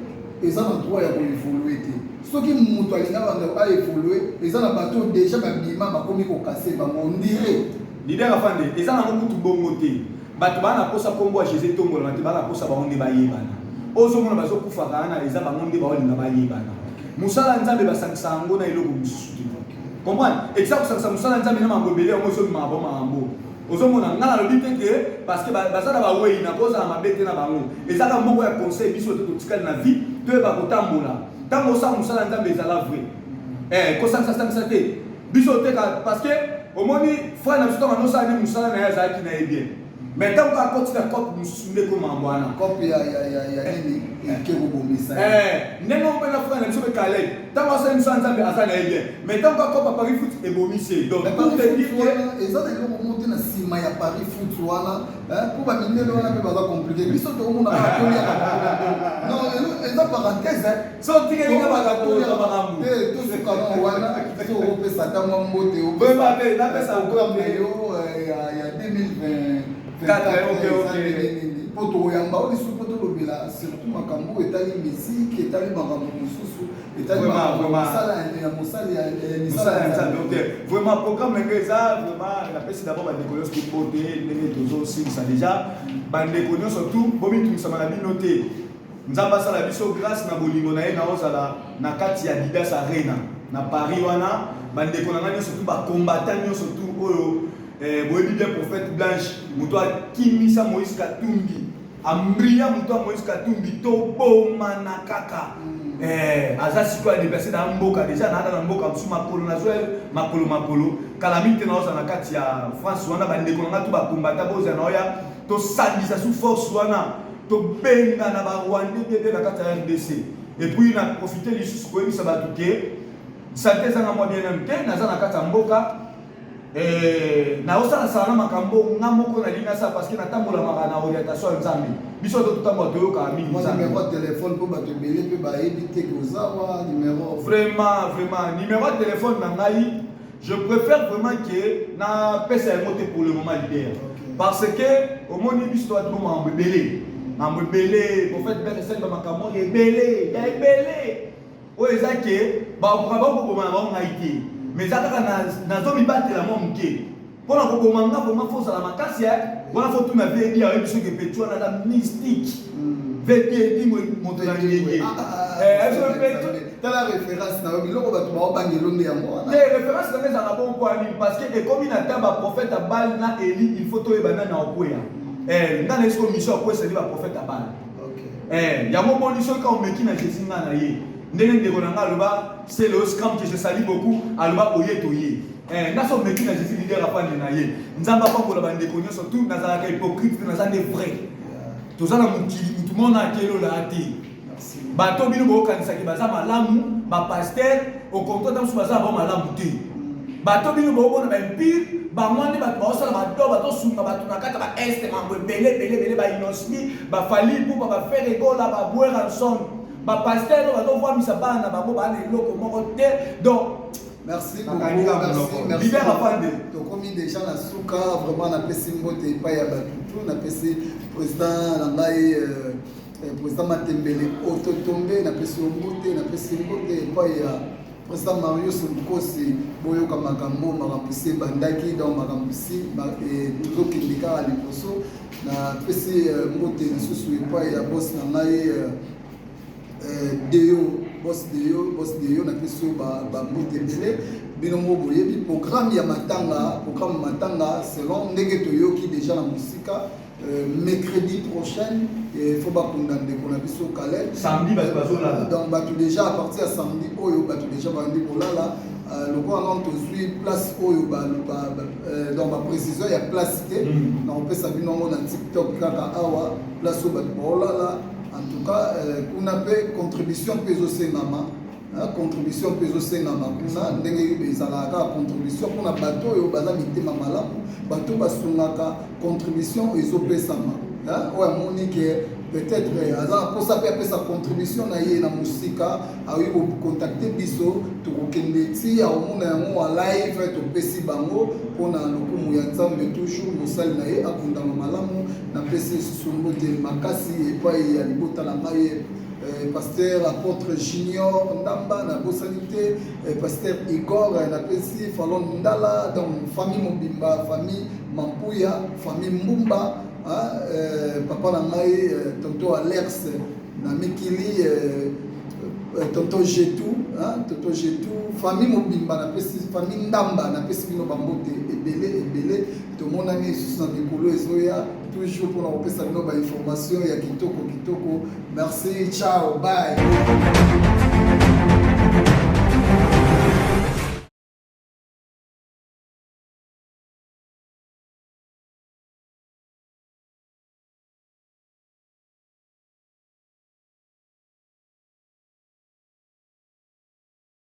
eza na droit ya koévolue te. Soki moto alingi abanda aévolue, eza na bato oyo déjà babima, bakomi kokase bango, on dirait. Leader afande, eza nango kutu bongo te. Bato baa na posa nkombo ya Jésus etombolama te, baa na posa bango nde bayebana. Ozomona bazokufaka wana, eza bango nde baolinga bayebana. Mosala ya Nzambe basangisa yango na eloko mosusu te, comprendre? Eza kosangisa mosala ya Nzambe na mambo ebele, yango ezobimaka bo makambo ozomona. Nga nalobi te ke parce que baza na bawei na kozala mabe te na bango. Ezaka moko ya conseil, biso te totikali na vie, toyeba kotambola. Ntango osala mosala ya Nzambe, ezala vrai. Kosangisa-sangisa te. Biso oteka parce que omoni frère na biso, ntango anosala nde mosala na ye, azalaki na ye bien, mais ntango kaka akoti na cope mosusu, nde ekoma wana. Cope ya nini eke kobomisa ye? Ndenge moko mpe na frère na biso mpe Kaleb, ntango asali mosala Nzambe, aza na ye bien, mais ntango kaka cope ya Paris Foot ebomisi ye. Donc Mais pour Paris te Foot dire que wana eza na eloko moko te na nsima ya Paris Foot wana, mpo bamindele wana mpe baza compliqué. Biso tokomona kaka toliaka bango. Non, eza parenthèse, hein. So tikelinga makambo, oza makambo. Te, tosuka nango wana. So okopesa ata mwa mbote. Vraiment te, napesa programme mbote. na yo ya 2024. Quatre, ok. Mpo tokoyamba oyo lisusu mpo tolobela surtout makambo oyo etali musique, etali makambo mosusu, etali Vraiment, makambo vraiment. mosala ya mosali ya mosala ya Nzambe. Ok, vraiment programme na ngai eza vraiment, napesi d'abord bandeko nyonso mbote ndenge tozosilisa déjà. Bandeko nyonso tu, bomitungisama na bino te. Nzambe asala biso grâce na bolingo na ye. Na ozala na kati ya Adidas Arena na Paris wana. Bandeko na ngai nyonso tu, bacombattant nyonso tu oyo boyebi bien prophète Blanche, moto akimisa Moïse Katumbi. Ambria moto ya Moïse Katumbi tobomana kaka. Eh, aza sikoyo adeplace na mboka deja naada na mboka mosusu makolo nazwa makolo makolo kala mingi te naozala na kati ya France wana bandeko na ngai to bakombata bozala na oya tosangisa su force wana tobengana ba Rwandais bebe na kati ya RDC. Et puis na profite lisusu koyebisa bato ke sante ezanga mwa bien nanu te, naza na kati ya mboka eh, naosalasala na makambo nga moko nalingi nasala parce que natambolamaka na orientation ya Nzambe. Biso to totambola toyokaka mingi Nzambe. Numéro ya telefone mpo bato ebele mpe bayebi te ke oza wa numéro. Vraiment, vraiment numéro ya telefone na ngai, je préfère vraiment que napesa yango te pour le moment, leader. Parce que omoni biso to bato makambo ebele, makambo ebele, prophète Beth esali bamakambo ebele ya ebele oyo eza ke bakoka bakoboma na bango ngai te, mais eza kaka nazomibatela mwa moke mpona koboma nga. Vraiment faut ozala makasi wana, faut tuna vedi ayebi soki epeti wana aza mystique. Vedi edi moto na ngenge. Tala référence na yo, biloko bato baobangelo nde yango wana. Te, référence nanga ezalaka bon mpo nini? Parce que ekomi na temps baprophète ya Baal na Eli, il faut toyeba nani aokweya. Nga na esiko mission akweseli baprophète ya Baal. Yango boni soki ka omeki na Jésus, nga na ye ndenge ndeko na nga aloba, c'est le scram que je salue beaucoup, aloba oye toye. Nga so omeki na Jésus, leader afandi na ye. Nzambe apambola bandeko nyonso tu. Nazalaka hypocrite te, naza nde vrai. Toza na mokili, mutu mona akelola te. Bato bino bokanisaki baza malamu, bapasteur au contraire, mosusu baza na bango malamu te. Bato bino boomona baimpire, bango nde bato baosala bado, batosunga bato na kati ya baeste, mambo ebele ebele ebele, baInnoss'B, baFally Ipupa, baFerre Gola, baWerrason, bapasteur oyo bazovwamisa bana na bango baa na eloko moko te. Donc Merci beaucoup, merci, merci. Leader afande. Tokomi déjà na suka. Vraiment napesi mbote epai ya bato tu, napesi président na ngai, président Matembele Ototombe, napesi yo mbote. Napesi mbote epai ya président Marius Nkosi. Boyoka makambo, makambo si ebandaki, donc makambo si tozokende kaka liboso. Napesi mbote lisusu epai ya boss na ngai, Deo, boss Deo, boss Deo, napesi yo bambote ebele. Bino moko boyebi programme ya matanga, programme matanga selon ndenge toyoki déjà na mosika, mercredi prochaine il faut bakunda ndeko na biso Caleb. Samedi bato bazolala. Donc bato déjà, à partir ya samedi oyo, bato déjà bandi kolala. Lokola nano tozwi place oyo, donc baprécision ya place te, nakopesa bino yango na TikTok kaka awa, place oyo bato baolala. En tout cas, kuna mpe contribution mpe ezosengama, contribution mpe ezosengama kuna ndenge ezalaka kaka, contribution mpona bato oyo baza mitema malamu, bato basungaka, contribution ezopesama. Oyo amoni ke peut-être aza na mposa mpe apesa contribution na ye na mosika, akoki kocontacter biso, tokokende ti akomona yango wa live, topesi bango mpona lokumu ya Nzambe. Toujours mosali na ye akundama malamu. Napesi lisusu mbote makasi epai ya libota na ngai, pasteur apôtre Junior Ndamba, nabosani te pasteur Igor, napesi Falon Ndala, donc famille mobimba, famille Mampuya, famille Mbumba, papa na ngai, tonton Alex na mikili, tonton Jetu, tonton Jetu, famille mobimba, napesi famille Ndamba, napesi bino bambote ebele ebele. Tomonani lisusu na mikolo ezoya, toujours mpona kopesa bino bainformation ya kitoko kitoko. Merci, ciao, bye.